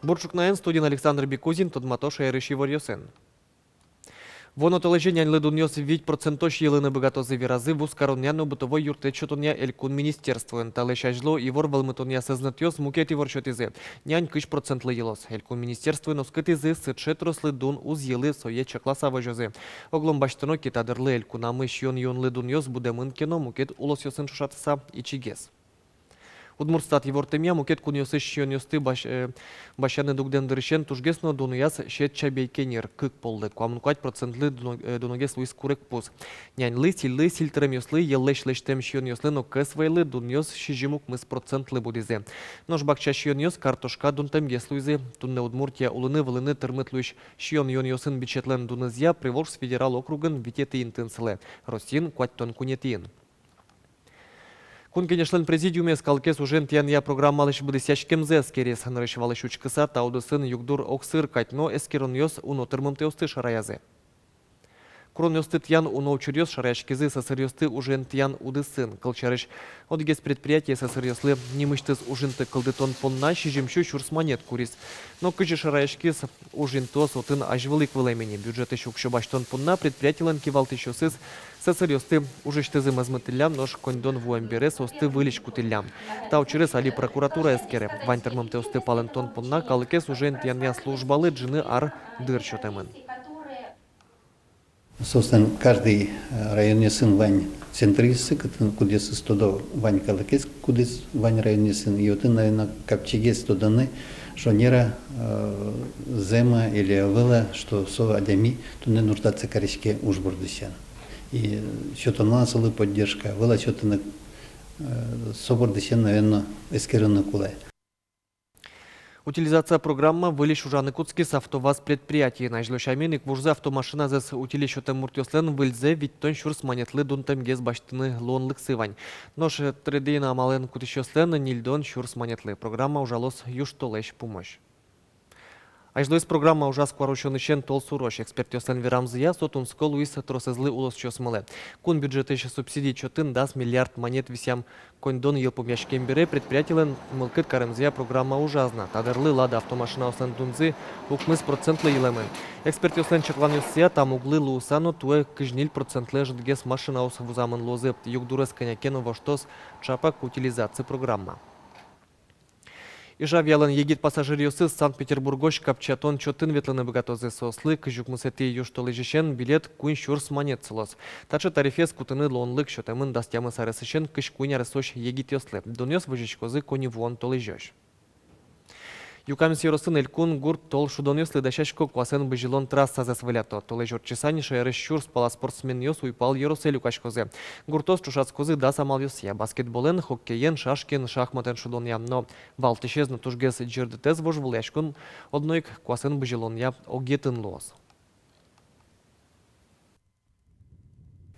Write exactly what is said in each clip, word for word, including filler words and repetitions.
Бур ӵукнаен! Студиын Александр Бекузин. Тодмато шаерысь иворъёсын. Вуоно толэзе няньлы дунъёс вить процентозь йылыны быгатозы, веразы вузкаронъя но бытовой юрттэт сётонъя элькун министерствоын. Талэсь азьло ивор вӧлмытонъя сӧзнэтъёс мукет ивор сётӥзы: нянь кызь процентлы йылоз. Элькун министерствоын оскытӥзы: сыӵе трослы дун уз йылы, сое чакласа возёзы. Оглом басьтоно ке, та дырлы элькунамы сиён-юонлы дунъёс будэмын ке но, мукет улосъёсын ӵошатыса, ичигес. Удмуртстат ивортэмъя, мукет кунъёсысь сиёнъёсты бась-, э, басьяны дугдэм дырысен тужгес но дунояз сьӧд чабей кеньыр — кык поллы. Куамын куать процентлы дуно-, э, дуногес луиз курегпуз. Няньлы, сӥльлы, сӥль тыремъёслы, йӧллэсь лэсьтэм сиёнъёслы но кӧс вӧйлы дунъёс сизьым-укмыс процентлы будӥзы. Нош бакча сиёнъёс, картошка дунтэмгес луизы. Туннэ Удмуртия улыны-вылыны тырмыт луись сиён-юонъёсын бичетлэн дунызъя Приволжск федерал округын витетӥ интыын сылэ, Россиын куатьтон куинетӥын. Кун Кенешлэн президиумез калыкез ужен тӥянъя программалэсь быдэсъяськемзэ эскериз. Нырысь валысь учкыса, та удысын югдур огсыр кадь, но эскеронъёс уно тырмымтэосты шараязы. Куронъёсты тӥян уно учыръёс шараяськизы сӧсыръёсты ужен тӥян удысын. Кылсярысь, одӥгез предприятие сӧсыръёслы нимысьтыз ужинтык кылдытон понна сизьымсю сюрс манет куриз. Но кызьы шараяськиз, ужинтыос отын азьвыл ик вылэм ини. Бюджетысь уксё басьтон понна предприятилэн кивалтӥсьёсыз сӧсыръёсты ужысьтызы мозмытӥллям, нош коньдон вуэм бере соосты выльысь кутӥллям. Та учырез али прокуратура эскере. Вань тырмымтэосты палэнтон понна калыкез ужен тӥянъя службалы ӝыны ар дыр сётэмын. Собственно, каждый, э, районъёсын вань центръёссы, кытын, кудъёсыз тодо вань калыкез, кудӥз вань районъёсын, и отын, наверно, капчигес тодыны, шонер-а, э, зэм-а или ӧвӧл-а, что со адями туннэ нуждаться кариське уж бордысен. И сётоно-а солы поддержка, ӧвӧл-а сётыны, э, со бордысен, наверно, эскерыны кулэ. Утилизация программа выльысь ужаны кутскиз АвтоВАЗ предприятиын. Азьло сямен ик, вужзэ автомашиназэс утиле сётэм муртъёслэн выльзэ витьтон сюрс манетлы дунтэмгес басьтыны луонлыксы вань. Нош трейд-ин амалэн кутӥсьёслэн ньыльдон сюрс манетлы. Программа ужалоз южтолэзь пумозь. Азьлоез программа ужаз куарусёнысен толсурозь. Экспертъёслэн верамзыя, со тунсыко луиз тросэзлы улосчиосмылы. Кун бюджетысь субсидия чотын дас миллиард манет висъям коньдон йылпумъяськем бере, предприятилэн мылкыд каремзыя программа ужаз на. Та дырлы «Лада» автомашинаослэн дунзы укмыс процентлы йылэмын. Экспертъёслэн чакланъёссыя, та муглы луыса но туэ кызь ньыль процентлы ӧжытгес машинаос вузамын луозы. Югдурез кӧня ке но воштоз ӵапак утилизация программа. Ижавиалэн егит пассажиръёсыз Санкт-Петербургозь капчатон чотын ветлыны быгатозы. Соослы кызь укмысэтӥ южтолэзьысен билет куинь сюрс манет сылоз. Таӵе тарифез кутыны луонлык сётэмын дас тямыс аресысен кызь куинь аресозь егитъёслы. Дунъёс возиськозы коньывуон толэзёзь. Юкаменск ёросын элькун гурт тол шудонъёслы дасясько, куасэн бызьылон трассазэс вылято. Толэзь ортчыса ини шаерысь сюрс пала спортсменъёс уйпал ёросэ люкаськозы. Гуртъёс ӵошатскозы дас амалъёсъя: баскетболэн, хоккеен, шашкиен, шахматэн шудонъя. Но валтӥсез но тужгес ӟырдытэз вожвылъяськон одно ик куасэн бызьылонъя огетын луоз.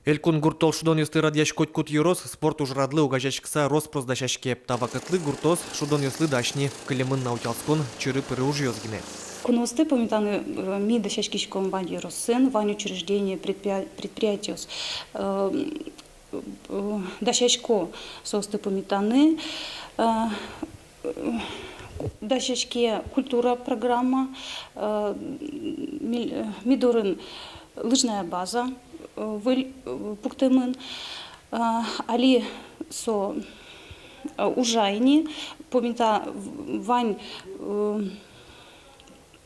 Элькун гурт тол шудонъёсты радъясь котькуд ёрос спорт ужрадлы огазеяськыса рос-прос дасяське. Та вакытлы гуртъёс шудонъёслы дась ни. Кылемын на утялтскон чыры-пыры ужъёс гинэ. Куноосты пумитаны, э, ми дасяськиськом вань ёросын, вань учреждение, предприятиос, э, э, дасясько соосты пумитаны, э, дасяське культура программа, э, ми, э, ми дорын лыжная база, э, выль, э, пуктэмын, э, али со, э, ужа ини, пумита вань, э,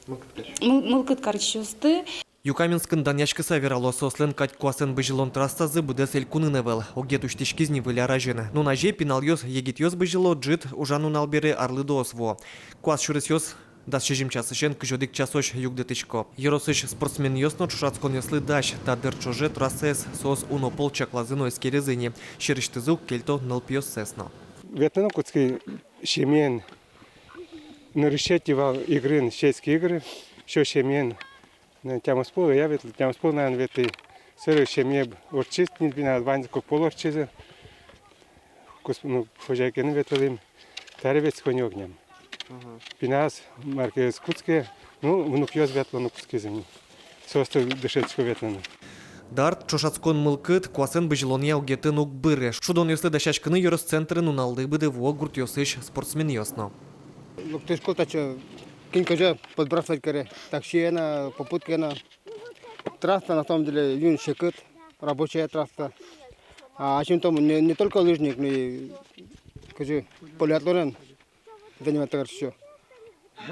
мыл-, мылкыд карисьёсты. Юкаменскын данъяськыса верало: соослэн кадь куасэн бызьылон трассазы быдэс элькунын ӧвӧл. Огет усьтӥськиз ни Выль ар азьын. Нуназе пиналъёс, егитъёс бызьыло, ӝыт ужан нунал бере арлыдоос вуо. Куас сюресъёс дас сизьым часысен кызь одӥг часозь югдытӥсько. Ёросысь спортсменъёс но ӵошатсконъёслы дась. Та дыр ӵоже трассаез соос уно пол чаклазы но эскеризы ни. Сьӧрысьтызы уг кельто нылпиоссэс но. Ветлыны кутски семьяен, нырысетӥ вал игрын, сельские игры, всё семьяен. Ну, тямыс пол я ветлӥ, тямыс пол, наверно, ветлӥ. Собере семья ортчиз, ньыль пинал, ваньзы кык пол ортчизы. Кус-, ну, хозяйкаен ветлӥм. Табере ветлӥсько ни огнам. Ага. Пиналъёс мар ке ӧз кутске, ну, внукъёс ветлыны кутскизы ни. Соосты дышетско ветлыны. Дарт, ӵошатскон мылкыд куасэн бызьылонъя огетын уг быры. Шудонъёслы дасяськыны ёрос центрын нуналлы быдэ вуо гуртъёсысь спортсменъёс но. Лыктӥсько татчы кин кызьы подбрасывать каре, таксие но, попуткае но. Трасса на самом деле юн секыт, рабочая трасса. А асьмеос не, не только лыжник, но и кызьы полиатлонэн заниматься кариськом.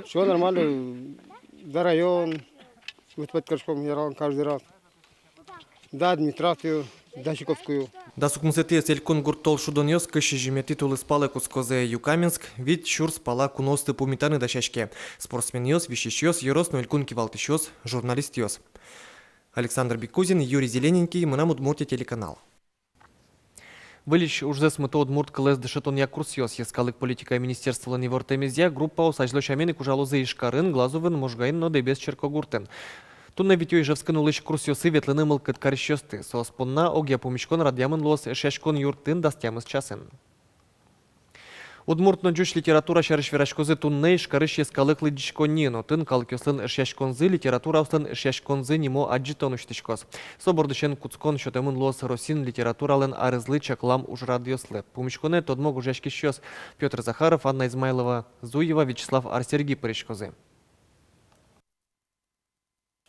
Всё нормально, за район выступать кариськом яралан каждый раз. За администрацию, за Чайковскую. Дас укмысэтӥез элькун гурт толшудонъёс кызь сизьыметӥ тулыспалэ кутскозы. Юкаменск вить сюрс пала куноосты пумитаны дасяське. Спортсменъёс, висисьёс, ёрос но элькун кивалтӥсьёс, журналистъёс. Александр Бекузин, Юрий Зелененький, «Мынам Удмуртие» телеканал. Выльысь ужзэс мыто удмурт кылэз дышетонъя курсъёс. Йӧскалык политикая министерстволэн ивортэмезъя, группаос азьло сямен ик ужалозы Ижкарын, Глазовын, Можгаын но Дэбес черкогуртын. Туннэ витё Ижевскын улӥсь курсъёсы ветлыны мылкыд карисьёсты. Соос понна огъя пумиськон радъямын луоз Эшъяськон юртын дас тямыс часын. Удмурт но ӟуч литература сярысь вераськозы туннэ Ижкарысь йӧскалык лыдӟиськонниын. Отын калыкъёслэн эшъяськонзы, литератураослэн эшъяськонзы нимо адӟытон усьтӥськоз. Со бордысен кутскон сётэмын луоз Россиын литературалэн арезлы чаклам ужрадъёслы. Пумиськонэ тодмо гожъяськисьёс Пётр Захаров, Анна Измайлова-Зуева, Вячеслав Ар-Серги пыриськозы.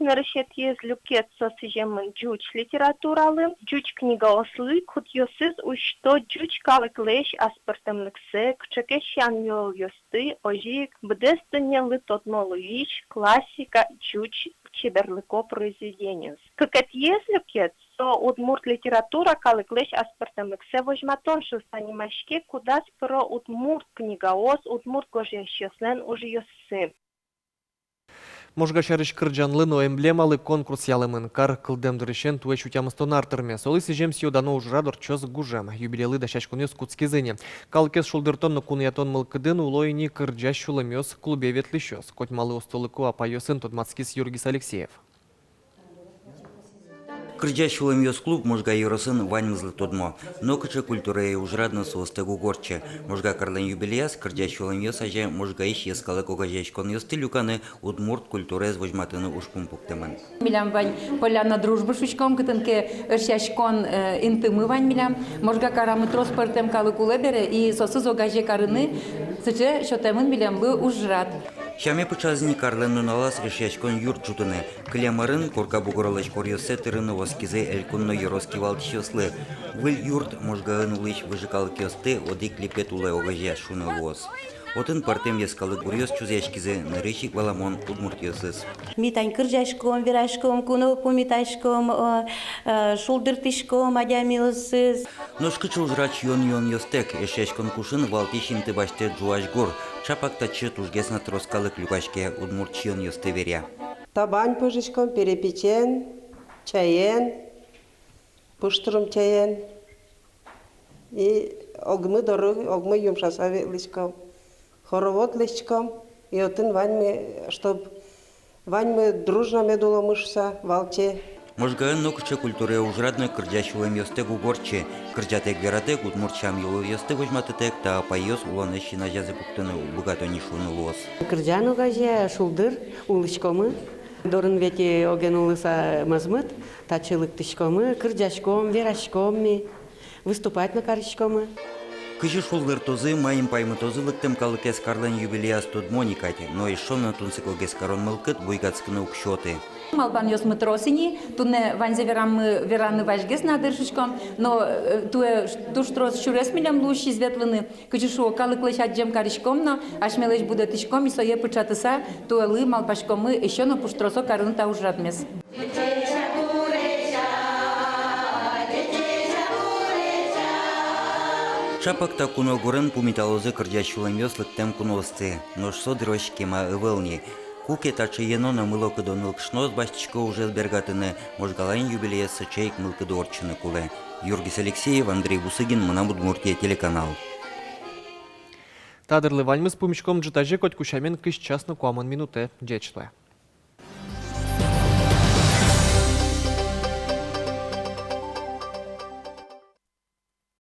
Нырысетӥез люкет со сӥземын ӟуч литературалы, ӟуч книгаослы, кудъёсыз усьто ӟуч калыклэсь аспӧртэмлыксэ, кыӵе ке сям-йылолъёсты, озьы ик быдэс дуннелы тодмо луись классика ӟуч чеберлыко произведениос. Кыкетӥез люкет со удмурт литература калыклэсь аспӧртэмлыксэ возьматон шуыса нимаське, кудаз пыро удмурт книгаос, удмурт гожъясьёслэн ужъёссы. Можга сярысь кырӟанлы но эмблемалы конкурс ялэмын. Кар кылдэм дырысен туэ сю тямыстон ар тырме. Солы сӥзем сӥё-дано ужрад ортчоз гужем. Юбилейлы дасяськонъёс кутскизы ини. Калыкез шулдыртон но куноятон мылкыдын уло ини «Кырӟа сюлэмъёс» клубе ветлӥсьёс. Котьмалы устолыко апайёсын тодматскиз Юргис Алексеев. «Кырӟа сюлэмъёс» клуб Можга ёросын ваньмызлы тодмо. Нокыӵе культурая ужрад но соостэк уг ортчы. Можга карлэн юбилеяз «Кырӟа сюлэмъёс» азе Можгаысь йӧскалык огазеяськонъёсты люканы, удмурт культураез возьматыны ужпум пуктэмын. Милям вань «Поляна дружбы» шуиськом, кытын ке эшъяськон, э, интымы вань милям. Можга карамы трос пӧртэм калык улэ бере, и соосыз огазе карыны сыӵе сётэмын милемлы ужрад. Сяме пыӵаз ини карлэн нуналаз Эшъяськон юрт ӝутыны. Кылем арын корка бугыролэсь коръёссэ тырыны оскизы элькун но ёрос кивалтӥсьёслы. Выль юрт Можгаын улӥсь выжы калыкъёсты одӥг липет улэ огазея шуыны луоз. Отын пӧртэм йӧскалык гуръёс чузъяськизы, нырысь ик валамон удмуртъёсыз. Ми тань кырӟаськом, вераськом, куно пумитаськом, э, э, шулдыртӥськом адямиосыз. Нош кыӵе ужрад сиён-юонъёстэк? Эшъяськон кушын валтӥсь инты басьтэ ӝуась гур. Чапак татчы тужгес но трос калык люкаське, удмурт сиёнъёсты веръя. Табань пыжиськом перепечен, чаен, пуштром чаен. И огмы доры, огмы юмшаса ветлӥськом. Хоровод лэсьтӥськом. И отын ваньмы, чтоб ваньмы дружно мед уломы шуса, валче. Можгаын нокыӵе культурая ужрад но «Кырӟа сюлэмъёстэк» уг ортчы. Кырӟатэк-вератэк, удмурт сям-йылолъёсты возьматытэк, та апайёс улонэз син азязы пуктыны уг быгато ни шуыны луоз. Кырӟан огазея, шулдыр улӥськомы. Дорын ведь, э, оген улыса мӧзмыт, татчы лыктӥськомы, кырӟаськом, вераськом ми. Выступать но кариськомы. Кызьы шулдыртозы, маин паймытозы лыктэм калыкез карлэн юбилеяз, тодмо ни кадь, но эшшо но тунсыкогес карон мылкыд буйгатскыны уг сёты. Малпанъёсмы трос ини, туннэ ваньзэ вераммы вераны вазьгес на дыр шуиськом, но, э, туэ туж трос сюрес милемлы усиз ветлыны, кызьы шуо, калыклэсь адӟем кариськом но, асьмелэсь будэтӥськом, и сое пыӵатыса, туэлы малпаськомы эшшо но пуштросо карыны та ужрадмес. Чапак та куно гурын пумиталозы «Кырӟа сюлэмъёс» лыктэм куноосты, нош со дырозь кема ӧвӧл ни. Куке таӵе йӧно но мылокыдо нылкышноос басьтӥсько ужез бергатыны, Можгалэн юбилеез сыӵе ик мылкыды ортчыны кулэ. Юргис Алексеев, Андрей Бусыгин, «Мынам Удмуртие» телеканал. Та дырлы ваньмыз. Пумиськом ӝытазе, котьку сямен, кызь час но куамын минутэ. Ӟеч луэ.